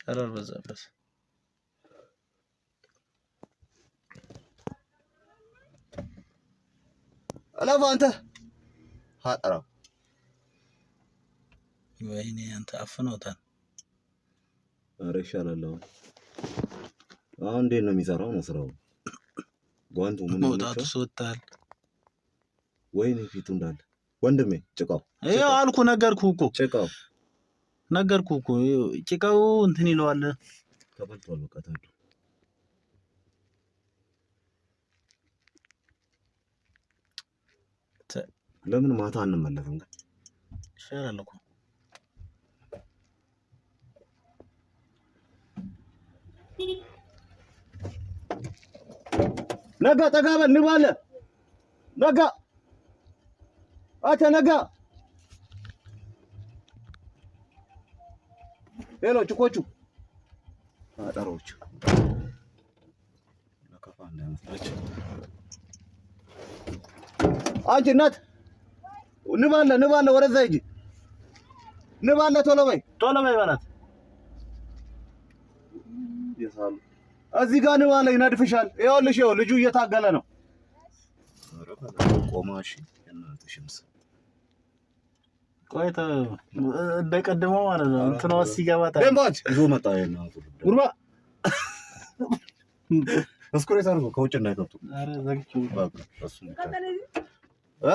ጨረር በዛበት። እለፍ አንተ ሀጠራው። ወይኔ አንተ፣ አፍኖታል። ኧረ ይሻላል። አሁን አሁን እንዴት ነው የሚሰራው? ነው ስራው ጓንቱ ምን መውጣቱ ስወጣል። ወይኔ ፊቱ እንዳለ ወንድሜ ጭቃው። ይኸው አልኩ፣ ነገርኩህ እኮ። ጭቃው። ነገርኩህ እኮ፣ ጭቃው እንትን ይለዋል። ተበልቷል። በቃ ታዱ። ለምን ማታ አንመለስም ግን? ይሻላል እኮ። ነጋ፣ ጠጋ በል፣ ንብ አለ። ነጋ፣ አንተ ነጋ። Hello ጭቆቹ፣ አጠሮቹ ለከፋ እንዳይመስላችሁ። አንቺ እናት፣ ንብ አለ፣ ንብ አለ። ወደዛ ሂጂ። ንብ አለ፣ ቶሎ በይ። ቶሎ በይ በላት። የሳሉ እዚህ ጋር ንብ አለ፣ ይነድፍሻል። ይኸውልሽ፣ ይኸው ልጁ እየታገለ ነው። ቆማ እሺ፣ የእናትሽምስ። ቆይ እንደቀድሞ ማለት ነው። እንትኗ ሲገባ ደንባች ይዞ መጣ። የእናቱ ጉርባ እስኩሬት አድርጎ ከውጭ እንዳይከብቱ። ኧረ ዘግቼው። በቃ እሱ ብቻ እ?